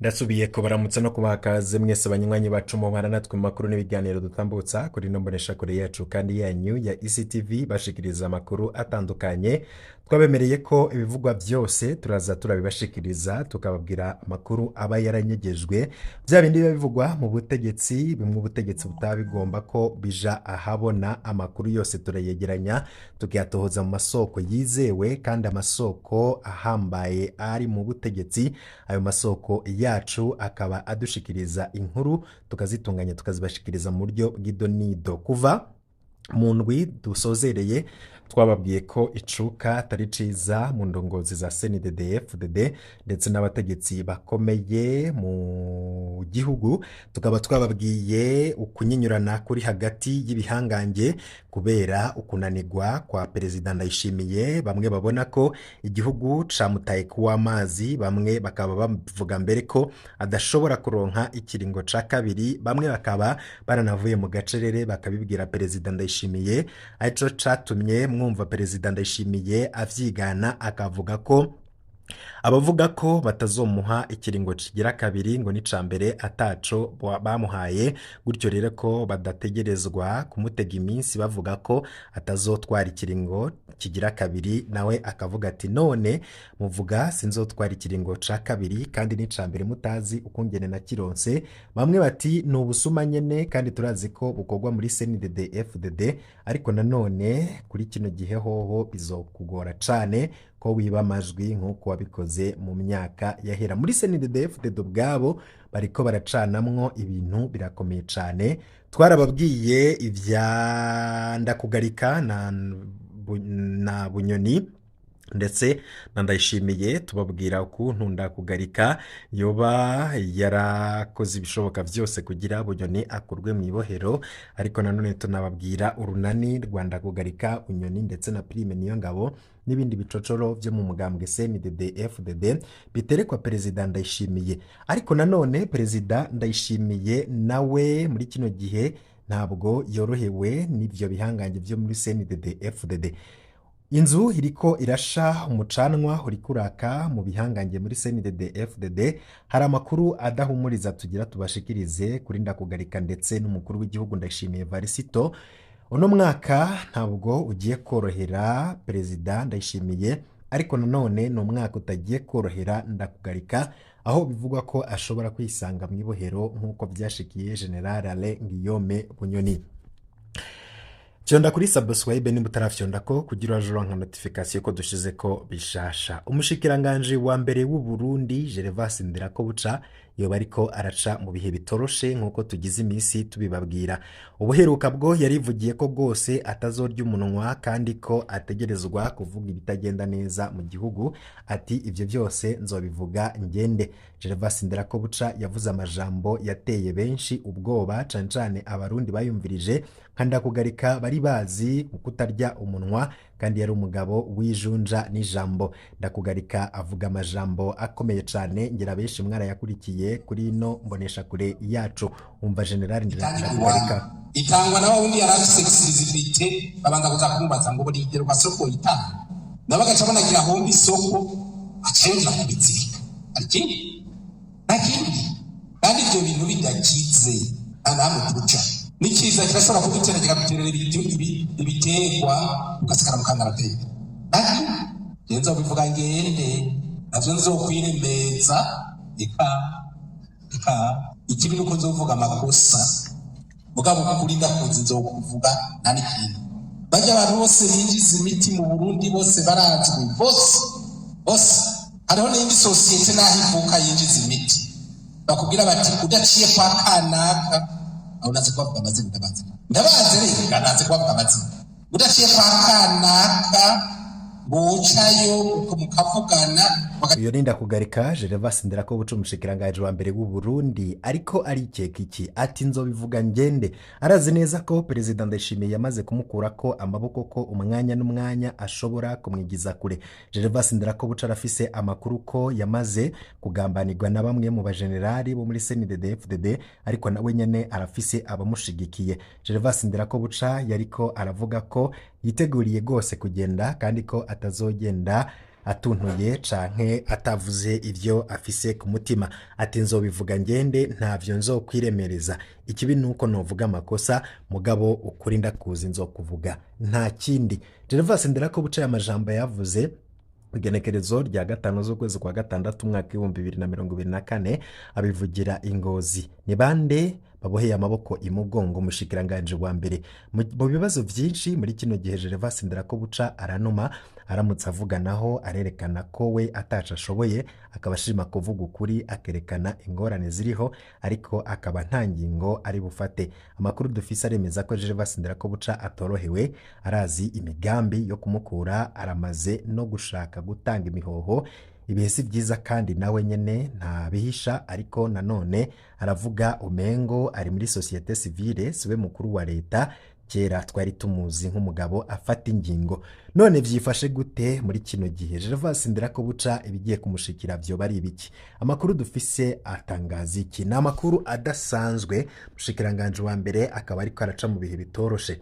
Ndasubiye kubaramutsa no kubaha kaze mwese banywanyi bacu mubana natwe mu makuru n'ibiganiro dutambutsa kuri ino mboneshakure yacu kandi yanyu ya ECTV, bashikiriza amakuru atandukanye. Twabemereye ko ibivugwa byose turaza turabibashikiriza, tukababwira amakuru aba yaranyegejwe, bya bindi biba bivugwa mu butegetsi, bimwe ubutegetsi butabigomba ko bija ahabona. Amakuru yose turayegeranya tukayatohoza mu masoko yizewe kandi amasoko ahambaye ari mu butegetsi. Ayo masoko yacu akaba adushikiriza inkuru, tukazitunganya, tukazibashikiriza mu buryo bw'idonido. Kuva mu ndwi dusozereye twababwiye ko icuka atari ciza mu ndongozi za CNDD-FDD ndetse n'abategetsi bakomeye mu gihugu. Tukaba twababwiye ukunyinyurana kuri hagati y'ibihangange kubera ukunanirwa kwa Perezida Ndayishimiye. Bamwe babona ko igihugu camutaye kuw'amazi, bamwe bakaba bavuga mbere ko adashobora kuronka ikiringo ca kabiri, bamwe bakaba baranavuye mu gacerere bakabibwira Perezida Ndayishimiye, arico catumye mwumva Perezida Ndayishimiye avyigana akavuga ko abavuga ko batazomuha ikiringo kigira kabiri ngo n'ica mbere ataco bamuhaye, gutyo rero ko badategerezwa kumutega iminsi bavuga ko atazotwara ikiringo kigira kabiri. Nawe akavuga ati none muvuga sinzotwara ikiringo ca kabiri kandi n'ica mbere mutazi ukungene nakironse. Bamwe bati ni ubusuma nyene kandi turazi ko bukorwa muri CNDD FDD, ariko nanone kuri kino gihe hoho bizokugora cane ko wiba amajwi nk'uko wabikoze mu myaka yahera. Muri CNDD FDD ubwabo bariko baracanamwo, ibintu birakomeye cane. Twarababwiye ivya Ndakugarika na Bunyoni ndetse na Ndayishimiye, tubabwira ukuntu Ndakugarika yoba yarakoze ibishoboka byose kugira Bunyoni akurwe mu ibohero, ariko nanone tunababwira urunani rwa Ndakugarika, Bunyoni ndetse na Prime Niyongabo n'ibindi bicocoro byo mu mugambwe CNDD FDD biterekwa Perezida Ndayishimiye. Ariko nanone Perezida Ndayishimiye nawe muri kino gihe ntabwo yorohewe n'ivyo bihangange byo muri CNDD FDD. Inzu iriko irasha, umucanwa uriko uraka mu bihangange muri CNDD FDD. Hari amakuru adahumuriza tugira tubashikirize kuri Ndakugarika ndetse n'umukuru w'igihugu Ndayishimiye Varisito. Uno mwaka ntabwo ugiye korohera Perezida Ndayishimiye, ariko nanone ni umwaka utagiye korohera Ndakugarika, aho bivugwa ko ashobora kwisanga mu ibohero nk'uko byashikiye General Alain Guillaume Bunyoni. Fyonda kuri subscribe nimba utarafyonda ko kugira uraje uronka notification ko dushize ko bishasha. Umushikiranganje wa mbere w'u Burundi Gervas Ndirakobuca yoba ariko araca mu bihe bitoroshe nk'uko tugize iminsi tubibabwira. Ubuheruka bwo yarivugiye ko bwose atazorya umunwa kandi ko ategerezwa kuvuga ibitagenda neza mu gihugu, ati ivyo byose nzobivuga ngende. Gervas Ndirakobuca yavuze amajambo yateye benshi ubwoba, cane cane abarundi bayumvirije nka Ndakugarika bari bazi kutarya umunwa kandi yari umugabo w'ijunja n'ijambo. Ndakugarika avuga amajambo akomeye cane, ngira benshi mwarayakurikiye kuri ino mbonesha kure yacu. Umva General Ndakugarika. Itangwa na wundi yari afise exclusivité, babanza kuza kumubaza ngo burigerwa soko itanga, nawe agaca abonagira ahomba isoko, aca yongera kubizirika. Hari ikindi? Nta kindi. Kandi ivyo bintu bidakize nta namwe tuca n'ikiza kirashobora kudutera, kikaduterera ibiterwa ugasigara mu kangaratete. Nta kindi. Jewe nzobivuga ngende, navyo nzokwiremeza. Eka eka, ikibi nuko nzovuga amakosa, mugabo kuri ndakuzi nzokuvuga, nta n'ikintu. Barya abantu bose binjiza imiti mu Burundi bose barazwi, bose bose. Hariho n'iyindi sosiyete n'aho ivuka yinjiza imiti, bakubwira bati udaciye kwa kanaka, aho naze kubavuga amazina, ndabazi, ndabazi rero, naze kubavuga amazina, udaciye kwa kanaka bocayo mukavugana. Uyo ni Ndakugarika Gervas Ndirakobuca, umushikiranganje wa mbere w'u Burundi, ariko arikeka iki? Ati nzobivuga ngende. Arazi neza ko Perezida Ndayishimiye yamaze kumukurako amaboko, ko umwanya n'umwanya ashobora kumwigiza kure. Gervas Ndirakobuca arafise amakuru ko yamaze kugambanirwa na bamwe mu bajenerali bo muri CNDD FDD, ariko nawe nyene arafise abamushigikiye. Gervas Ndirakobuca yariko aravuga ko yiteguriye rwose kugenda kandi ko atazogenda. Atuntuye canke atavuze ivyo afise ku mutima, ati nzobivuga ngende, ntavyo nzokwiremereza. Ikibi nuko novuga amakosa, mugabo ukuri ndakuzi, nzokuvuga nta kindi. Gervas Ndirakobuca aya majambo yavuze igenekerezo rya 5 z'ukwezi kwa 6 umwaka 2024, abivugira ingozi. Ni bande baboheye amaboko imugongo umushikiranganje wa mbere mu bibazo byinshi muri kino gihe? Gervas Ndirakobuca aranuma, aramutse avuganaho arerekana ko we ataca ashoboye, akaba ashima kuvuga ukuri, akerekana ingorane ziriho, ariko akaba nta ngingo ari bufate. Amakuru dufise aremeza ko Gervas Ndirakobuca atorohewe, arazi imigambi yo kumukura, aramaze no gushaka gutanga imihoho. Ibihe si byiza kandi nawe nyene ntabihisha, ariko nanone aravuga umengo ari muri société civile, siwe mukuru wa leta. Kera twari tumuzi nk'umugabo afata ingingo, none vyifashe gute muri kino gihe? Gervas Ndirakobuca ibigiye kumushikira vyoba ari ibiki? Amakuru dufise atangaza iki? Ni amakuru adasanzwe. Mushikiranganje wa mbere akaba ariko araca mu bihe bitoroshe.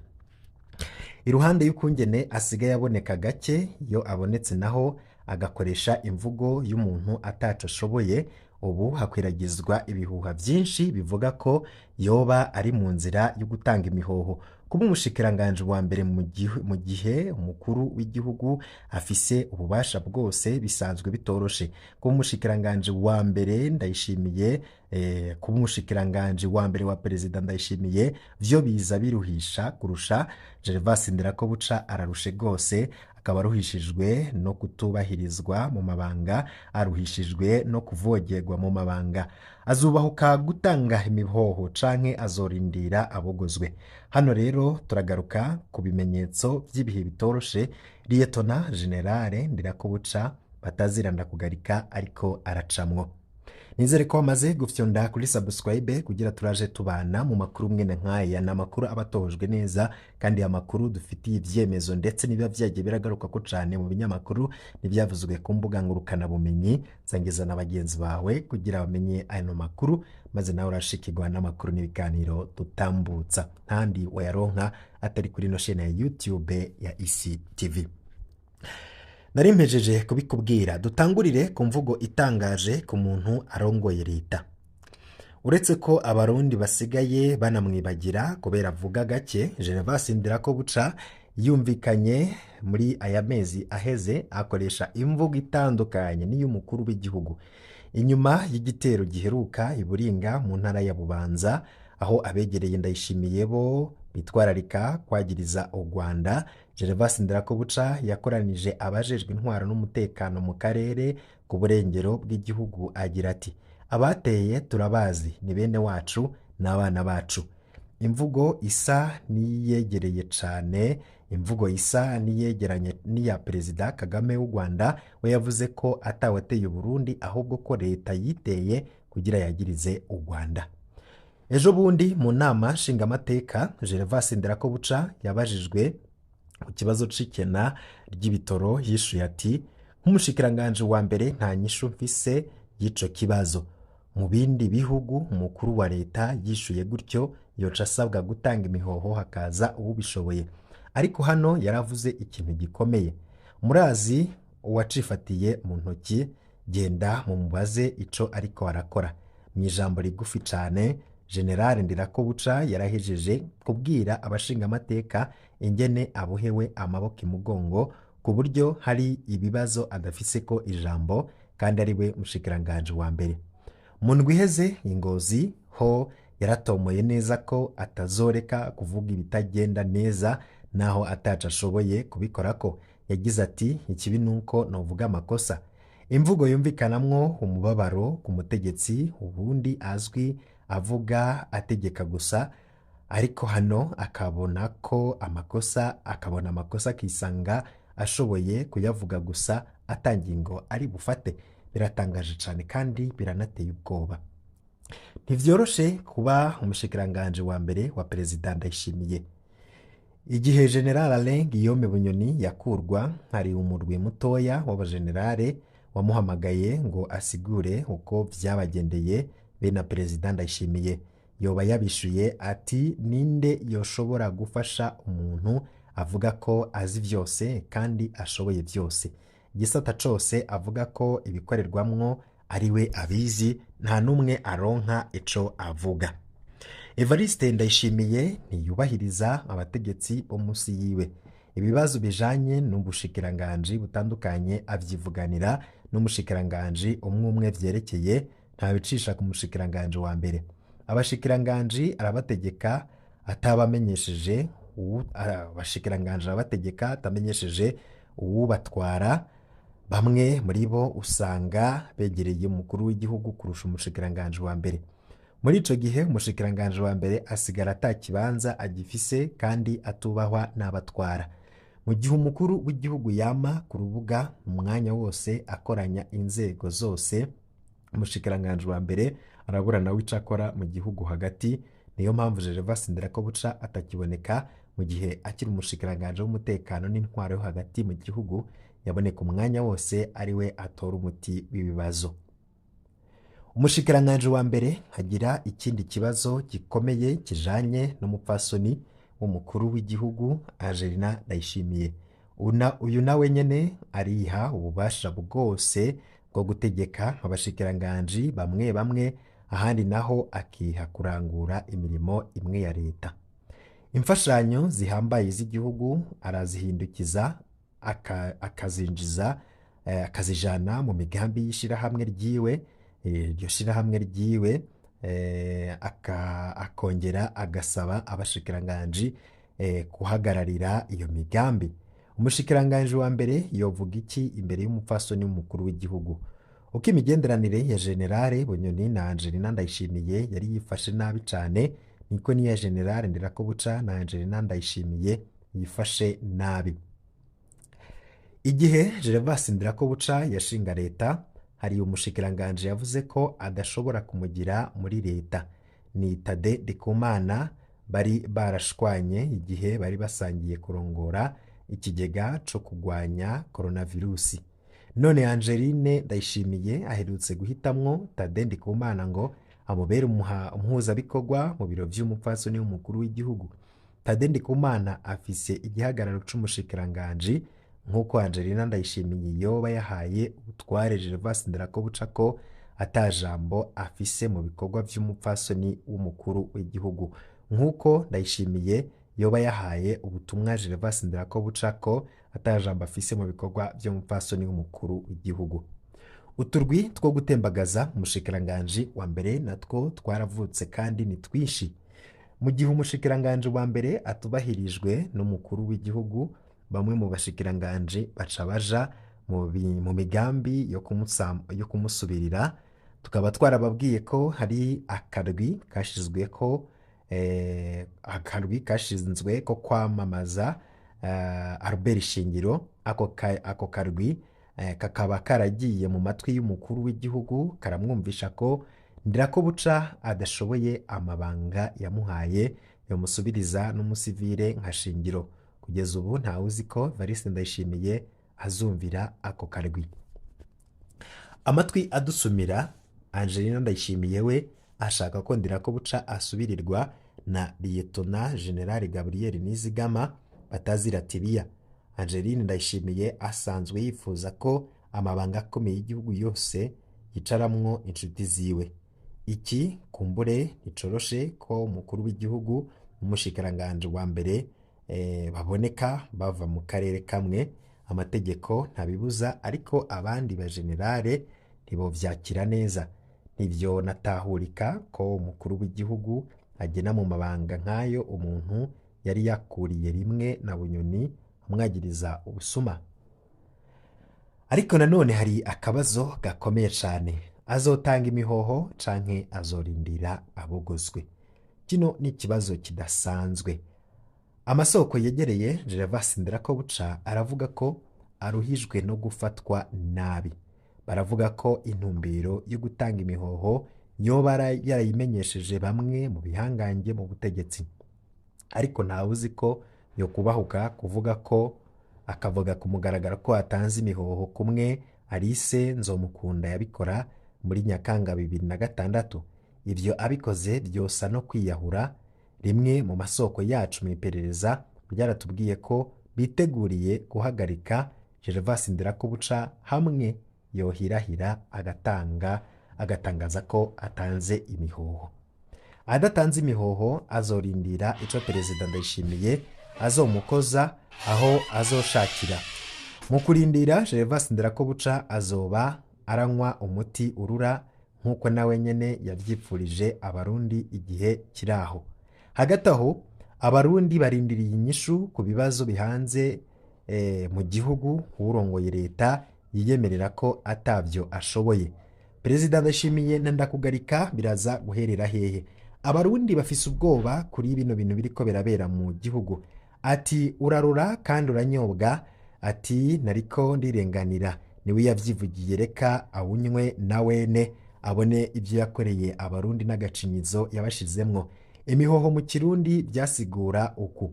Iruhande y'ukungene asigaye aboneka gake, iyo abonetse naho agakoresha imvugo y'umuntu ataco ashoboye, ubu hakwiragizwa ibihuha byinshi bivuga ko yoba ari mu nzira yo gutanga imihoho. Kuba umushikiranganje wa mbere mu gihe umukuru w'igihugu afise ububasha bwose bisanzwe bitoroshe. Kuba umushikiranganje wa mbere Ndayishimiye, kuba umushikiranganje wa mbere wa perezida Ndayishimiye vyo biza biruhisha kurusha. Gervas Ndirakobuca ararushe rwose, akaba aruhishijwe no kutubahirizwa mu mabanga, aruhishijwe no kuvogerwa mu mabanga. Azubahuka gutanga imihoho canke azorindira abogozwe? Hano rero turagaruka ku bimenyetso by'ibihe bitoroshe Liyetona Generale Ndirakobuca bataziranda kugarika ariko aracamwo. Nizere ko wamaze gufyonda kuri subscribe kugira turaje tubana mu makuru mwene nk'aya. Ni amakuru aba atohojwe neza kandi amakuru dufitiye ibyemezo, ndetse nibiba byagiye biragaruka ko cyane mu binyamakuru n'ibyavuzwe ku mbuga ngurukanabumenyi. Sangiza na bagenzi bawe kugira bamenye ayo makuru, maze nawe urashikirwa n'amakuru n'ibiganiro dutambutsa ntandi wayaronka atari kuri ino shene ya YouTube ya ECTV. Nari mpejeje kubikubwira. Dutangurire ku mvugo itangaje ku muntu arongoye leta. Uretse ko abarundi basigaye banamwibagira kubera avuga gake, Gervas Ndirakobuca yumvikanye muri aya mezi aheze akoresha imvugo itandukanye n'iy'umukuru w'igihugu. Inyuma y'igitero giheruka i Buringa mu ntara ya Bubanza, aho abegereye Ndayishimiye bo bitwararika kwagiriza u Rwanda, Gervas Ndirakobuca yakoranije abajejwe intwaro n'umutekano mu karere ku burengero bw'igihugu, agira ati: "Abateye turabazi, ni bene wacu n'abana bacu." Imvugo isa n'iyegereye cane, imvugo isa n'iyegeranye n'iya Perezida Kagame w'u Rwanda. We yavuze ko atawateye Uburundi, ahubwo ko leta yiteye kugira yagirize u Rwanda. Ejo bundi mu nama nshingamateka, Gervas Ndirakobuca yabajijwe ku kibazo c'ikena ry'ibitoro, yishuye ati: "Nk'umushikiranganje wa mbere nta nyishu mfise y'ico kibazo. Mu bindi bihugu umukuru wa leta yishuye gutyo yoca asabwa gutanga imihoho hakaza uwubishoboye." Ariko hano yaravuze ikintu gikomeye: "Murazi uwacifatiye mu ntoki, genda mumubaze ico ariko arakora." Mu ijambo rigufi cane, General Ndirakobuca yarahejeje kubwira abashingamateka ingene abohewe amaboko imugongo, ku buryo hari ibibazo adafise ko ijambo kandi ari we mushikiranganje wa mbere. Mu ndwi iheze ingozi ho yaratomoye neza ko atazoreka kuvuga ibitagenda neza naho ataca ashoboye kubikorako. Yagize ati: "Ikibi nuko novuga amakosa." Imvugo yumvikanamwo umubabaro ku mutegetsi ubundi azwi avuga ategeka gusa, ariko hano akabona ko amakosa, akabona amakosa akisanga ashoboye kuyavuga gusa atangingo ari bufate. Biratangaje cyane kandi biranateye ubwoba. Ntivyoroshe kuba umushikiranganje wa mbere wa Perezida Ndayishimiye. Igihe General Alain Guillaume Bunyoni yakurwa, hari umurwi mutoya w'abagenerale wamuhamagaye ngo asigure uko vyabagendeye be na Perezida Ndayishimiye. Yoba yabishuye ati: "Ninde yoshobora gufasha umuntu avuga ko azi vyose kandi ashoboye vyose?" Igisata cose avuga ko ibikorerwamwo ari we abizi, nta n'umwe aronka ico avuga. Evariste Ndayishimiye ntiyubahiriza abategetsi bo munsi yiwe. Ibibazo bijanye n'ubushikiranganji butandukanye avyivuganira n'umushikiranganji umwe umwe vyerekeye, ntabicisha ku mushikiranganji wa mbere. Abashikiranganji arabategeka atabamenyesheje, abashikiranganji arabategeka atamenyesheje uwubatwara. Bamwe muri bo usanga begereye umukuru w'igihugu kurusha umushikiranganji wa mbere. Muri ico gihe umushikiranganji wa mbere asigara ata kibanza agifise kandi atubahwa n'abatwara. Mu gihe umukuru w'igihugu yama ku rubuga mu mwanya wose akoranya inzego zose, umushikiranganji wa mbere arabura nawe ico akora mu gihugu hagati. Niyo mpamvu Gervais Ndirakobuca atakiboneka mu gihe akiri umushikiranganji w'umutekano n'intwaro yo hagati mu gihugu, yaboneka umwanya wose ari we atora umuti w'ibibazo. Umushikiranganji wa mbere agira ikindi kibazo gikomeye kijanye n'umupfasoni w'umukuru w'igihugu Angelina Ndayishimiye. Uyu nawe nyene ariha ububasha bwose bwo gutegeka abashikiranganji bamwe bamwe, ahandi naho akiha kurangura imirimo imwe ya leta. Imfashanyo zihambaye z'igihugu arazihindukiza akazinjiza, akazijana mu migambi y'ishirahamwe ryiwe, iryo shirahamwe ryiwe, akongera agasaba abashikiranganji kuhagararira iyo migambi. Umushikiranganji wa mbere yovuga iki imbere y'umupfasoni w'umukuru w'igihugu? Uko imigenderanire ya Generale Bunyoni na Angelina Ndayishimiye yari yifashe nabi cane, niko n'iya Generale Ndirakobuca na Angelina Ndayishimiye yifashe nabi. Igihe Gervais Ndirakobuca yashinga leta, hari umushikiranganji yavuze ko adashobora kumugira muri leta. Ni Tade Ndikumana bari barashwanye igihe bari basangiye kurongora ikigega co kugwanya coronavirusi. None Angeline Ndayishimiye aherutse guhitamwo Tade Ndikumana ngo amubere umuhuzabikorwa mu biro vy'umupfasoni w'umukuru w'igihugu. Tade Ndikumana afise igihagararo c'umushikiranganji nk'uko Angelina Ndayishimiye yoba yahaye ubutware Gervais Ndirakobuca ko atajambo afise mu bikorwa vy'umupfasoni w'umukuru w'igihugu, nk'uko Ndayishimiye yoba yahaye ubutumwa Gervais Ndirakobuca ko atajambo afise mu bikorwa vy'umupfasoni w'umukuru w'igihugu. Uturwi two gutembagaza umushikiranganji wa mbere natwo twaravutse kandi ni twinshi. Mu gihe umushikiranganji wa mbere atubahirijwe n'umukuru w'igihugu, bamwe mu bashikiranganji baca baja mu migambi yo kumusubirira. Tukaba twarababwiye ko hari akarwi kashizweko, akarwi kashinzwe ko kwamamaza Albert Shingiro. Ako karwi kakaba karagiye mu matwi y'umukuru w'igihugu karamwumvisha ko Ndirakobuca adashoboye amabanga yamuhaye, yomusubiriza n'umusivile nka Shingiro. Kugeza ubu ntawe uzi ko Evariste Ndayishimiye azumvira ako karwi. Amatwi adusumira, Angelina Ndayishimiye we ashaka ko Ndirakobuca asubirirwa na Liyetona General Gabriel Nizigama batazira Tiriya. Angeline Ndayishimiye asanzwe yifuza ko amabanga akomeye y'igihugu yose yicaramwo inshuti ziwe. Iki kumbure nticoroshe ko umukuru w'igihugu n'umushikiranganji wa mbere baboneka bava mu karere kamwe. Amategeko ntabibuza, ariko abandi ba generale ntibovyakira neza. Ntivyo natahurika ko umukuru w'igihugu agena mu mabanga nk'ayo umuntu yari yakuriye rimwe na Bunyoni amwagiriza ubusuma. Ariko nanone hari akabazo gakomeye cane: azotanga imihoho canke azorindira abogozwe? Kino ni ikibazo kidasanzwe. Amasoko yegereye Gervais Ndirakobuca aravuga ko aruhijwe no gufatwa nabi. Baravuga ko intumbero yo gutanga imihoho yoba yarayimenyesheje bamwe mu bihangange mu butegetsi, ariko ntawe uzi ko yo kubahuka kuvuga ko akavuga ku mugaragaro ko atanze imihoho kumwe Alice Nzomukunda yabikora muri Nyakanga 2006. Ivyo abikoze byosa no kwiyahura. Rimwe mu masoko yacu mu iperereza ryaratubwiye ko biteguriye guhagarika Gervas Ndirakobuca hamwe yohirahira agatanga agatangaza ko atanze imihoho. Adatanze imihoho azorindira ico Perezida Ndayishimiye azomukoza aho azoshakira. Mu kurindira, Gervas Ndirakobuca azoba aranywa umuti urura nk'uko nawe nyene yavyipfurije Abarundi igihe kiraho. Hagati aho, Abarundi barindiriye inyishu ku bibazo bihanze mu gihugu. Uwurongoye leta yiyemerera ko atavyo ashoboye. Perezida Ndayishimiye na Ndakugarika biraza guherera hehe? Abarundi bafise ubwoba kuri bino bintu biriko birabera mu gihugu. Ati urarura kandi uranyobwa. Ati nariko ndirenganira, niwe yavyivugiye, reka awunywe na wene abone ibyo yakoreye Abarundi n'agacinyizo yabashizemwo. Imihoho mu Kirundi byasigura uku: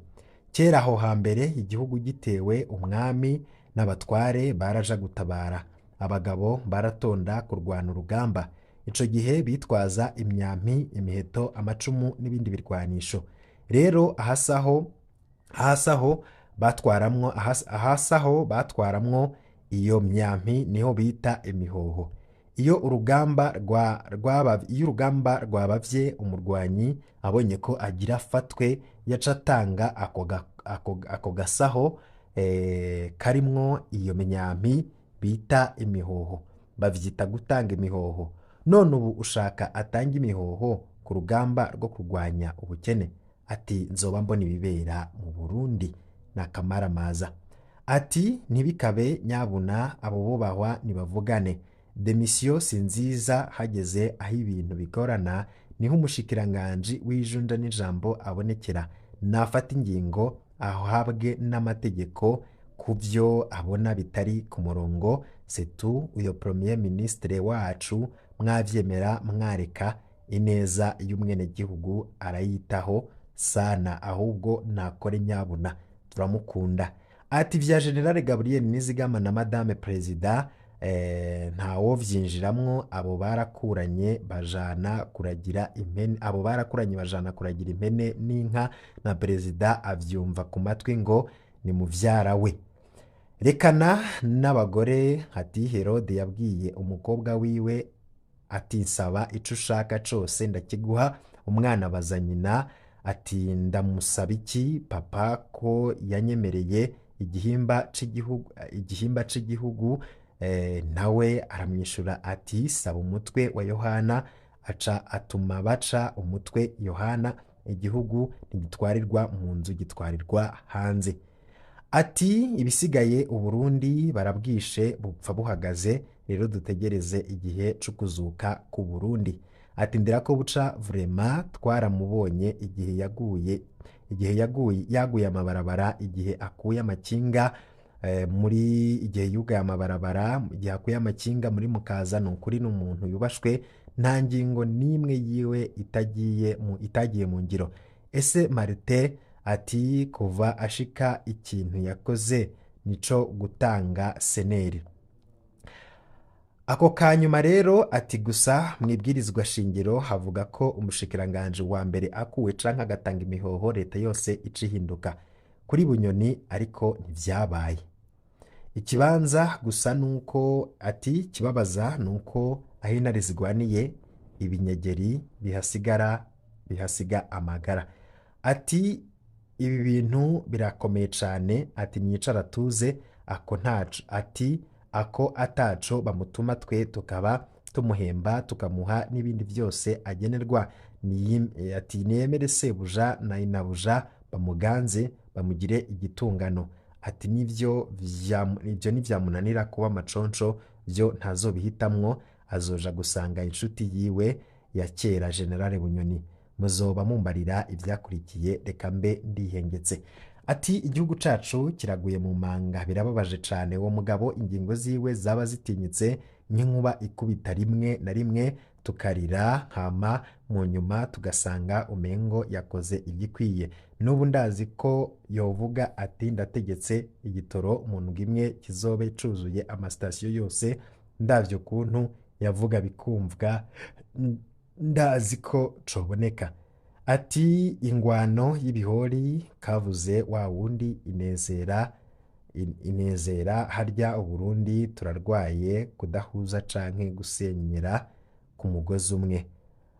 kera aho hambere, igihugu gitewe, umwami n'abatware baraja gutabara. Abagabo baratonda kurwana urugamba. Ico gihe bitwaza imyampi, imiheto, amacumu n'ibindi birwanisho. Rero ahasaho batwaramwo ahasaho batwaramwo iyo myampi niho bita imihoho. Iyo urugamba rwabavye, umurwanyi abonye ko agira afatwe, yaca atanga ako gasaho karimwo iyo myampi bita imihoho. Bavyita gutanga imihoho. None ubu ushaka atanga imihoho ku rugamba rwo kurwanya ubukene? Ati nzoba mbona ibibera mu Burundi nakamaramaza. Ati ntibikabe nyabuna, abo bubahwa nibavugane. Démission si nziza hageze aho ibintu bigorana, niho umushikiranganji w'ijunja n'ijambo abonekera. Nafata ingingo ahabwe n'amategeko ku byo abona bitari ku murongo setu. Uyo premier ministre wacu, mwavyemera mwareka, ineza y'umwenegihugu arayitaho sana. Ahubwo nakore nyabuna, turamukunda. Ati vya Général Gabriel Nizigama na Madame Perezida ntawo vyinjiramwo. Abo barakuranye bajana kuragira impene, abo barakuranye bajana kuragira impene n'inka, na perezida avyumva ku matwi ngo ni muvyara we. Rekana n'abagore. Ati Herode yabwiye umukobwa wiwe ati nsaba ico ushaka cose ndakiguha. Umwana abaza nyina ati ndamusaba iki papa ko yanyemereye igihimba c'igihugu? Igihimba c'igihugu. Nawe aramwishura ati saba umutwe wa Yohana. Aca atuma baca umutwe Yohana. Igihugu ntigitwarirwa mu nzu, gitwarirwa hanze. Ati ibisigaye Uburundi barabwishe bupfa buhagaze. Rero dutegereze igihe co kuzuka ku Burundi. Ati Ndirakobuca vraiment twaramubonye igihe yaguye, igihe yaguye, yaguye amabarabara, igihe akuye amakinga muri, igihe yugaye amabarabara, igihe akuye amakinga muri Mukaza. Ni ukuri n'umuntu yubashwe, nta ngingo n'imwe yiwe itagiye mu ngiro. Ese Martin, ati kuva ashika ikintu yakoze nico gutanga seneri ako kanyuma. Rero ati gusa mu ibwirizwa shingiro havuga ko umushikiranganji wa mbere akuwe canke agatanga imihoho, leta yose ica ihinduka. Kuri Bunyoni ariko ntivyabaye. Ikibanza gusa nuko ati kibabaza nuko aho intare zigwaniye ibinyegeri bihasigara, bihasiga amagara. Ati ibi bintu birakomeye cane. Ati niyicara tuze, ako ntaco, ati ako ataco bamutuma, twe tukaba tumuhemba, tukamuha n'ibindi byose agenerwa. Ati niyemere sebuja na inabuja bamuganze, bamugire igitungano. Ati nivyo ibyo nivyamunanira kuba amaconco byo ntazobihitamwo, azoja gusanga inshuti yiwe ya kera Général Bunyoni. Muzoba mumbarira ivyakurikiye, reka mbe ndihengetse. Ati igihugu cacu kiraguye mu manga, birababaje cane. Uwo mugabo ingingo ziwe zaba zitinyitse nk'inkuba ikubita rimwe na rimwe tukarira, hama mu nyuma tugasanga umengo yakoze igikwiye. N'ubu ndazi ko yovuga ati ndategetse igitoro mu ndwi imwe kizobe cuzuye amasitasiyo yose. Ndavye ukuntu yavuga bikumvwa, ndazi ko coboneka. Ati ingwano y'ibihori kavuze wa wundi inezera. Inezera harya Uburundi turarwaye kudahuza canke gusenyera ku mugozi umwe.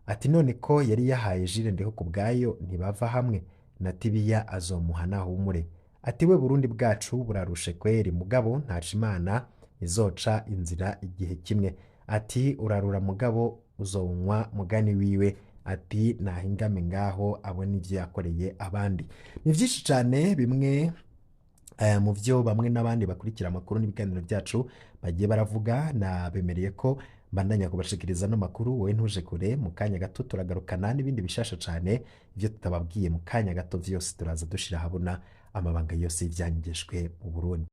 Ati none ko yari yahaye Jules Ndiho ku bwayo ntibava hamwe na Tibiya azomuha nahumure. Ati we Burundi bwacu burarushe kweri, mugabo ntaco Imana izoca inzira igihe kimwe. Ati urarura mugabo uzowunywa mugani wiwe. Ati nahingame ngaho abone ivyo yakoreye abandi. Ni vyinshi cane bimwe mu byo bamwe n'abandi bakurikira amakuru n'ibiganiro byacu bagiye baravuga. Nabemereye ko mbandanya kubashikiriza no makuru, wowe ntuje kure. Mu kanya gato turagarukana n'ibindi bishasha cane, ibyo tutababwiye mu kanya gato vyose turaza dushira habona amabanga yose y'ivyanyegejwe mu Burundi.